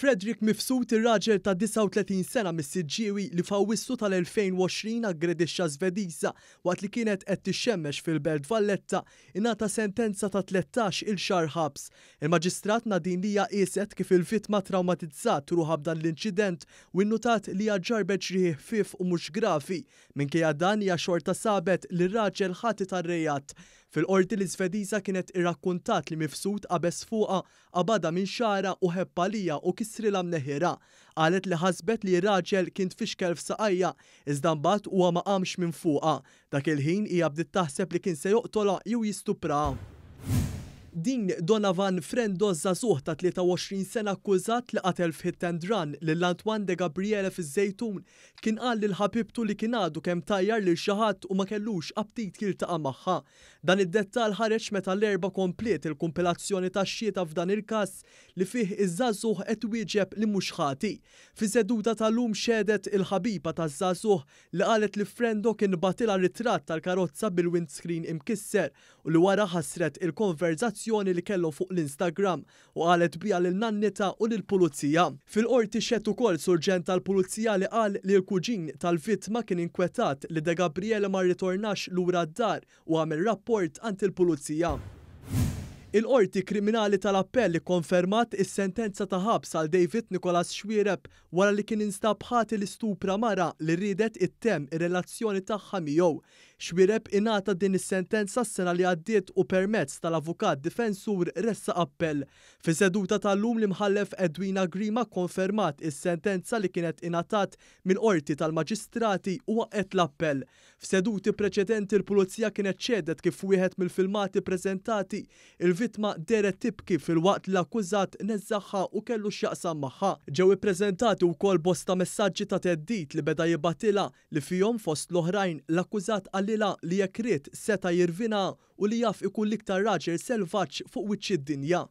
Frederick Mifsud, ir-raġel ta' 39 sena mis-Siġġiewi li f'Awwissu tal-2020 aggredixxa Żvediża waqt li kienet qed tixxemmex fil-Belt Valletta, ingħata sentenza ta' 13 il xahar ħabs. Il-Maġistrat Nadine Lia qieset kif il-vittma trawmatizzat ruħha b'dan l-inċident u innutat li hija ġarrbet ġrieħi ħfief u mhux gravi. Minkejja dan hija xorta sabet lir-raġel ħati tar-reat. Fil-Qorti l-Iżvediża kienet irrakkuntat li Mifsud qabeż fuqha, qabadha minn xagħarha u ħebb għaliha u kissrilha mneħirha. Qalet li ħasbet li r-raġel kien tfixkel f'saqajha, iżda mbagħad huwa ma qamx minn fuqha. Dak il-ħin hija bdiet taħseb li kien se joqtolha jew jistupraha. Din Donavan Frendo żagħżugħ ta' 23 sena akkużat li qatel f'hit and run lil Antoine De Gabriele fiż-Żejtun kien qal lil ħabibtu li kien għadu kemm tajjar lil xi ħadd u ma kellux aptit jiltaqa' magħha. Dan id-dettall ħareġ meta l-Erbgħa kompliet il-kumpilazzjoni tax-xhieda f'dan il-każ li fih iż-żagħżugħ qed iwieġeb li mhux ħati. Fis-seduta tal-lum xehdet il-ħabiba taż-żagħżugħ li qalet li Frendo kien bagħtilha ritratt tal-karozza bil-windscreen imkisser u li wara ħassret il-konverżazzjoni li kellhom fuq l-Instagram u qalet biha lil nannitha u lill-Pulizija. Fil-Qorti xehed ukoll Surġent tal-Pulizija li qal li l-kuġin tal-vittma kien inkwetat li Degabriele ma rritornax lura d-dar u għamel rapport għand il-Pulizija. Il-Qorti Kriminali tal-Appell ikkonfermat is-sentenza ta' ħabs għal David Nicholas Xuereb wara li kien instab ħati li stupra mara li riedet ittemm ir-relazzjoni tagħha miegħu. Xuereb ingħata din is-sentenza s-sena li għaddiet u permezz tal-avukat difensur ressaq appell. Fis-seduta tal-lum l-Imħallef Edwina Grima kkonfermat is-sentenza li kienet ingħatat mill-Qorti tal-Maġistrati u waqqgħet l-appell. F'seduti preċedenti l-Pulizija kienet xehdet kif f'wieħed mill-filmati preżentati, il-vittma dehret tibki filwaqt li l-akkużat neżżagħha u kellu x'jaqsam magħha. Ġew ippreżentati wkoll bosta messaġġi ta' theddid li beda jibgħatilha li fihom fost l-oħrajn l-akkużat qalilha li jekk ried seta' jirvinaha u li jaf ikun l-iktar raġel selvaġġ fuq wiċċ id-dinja.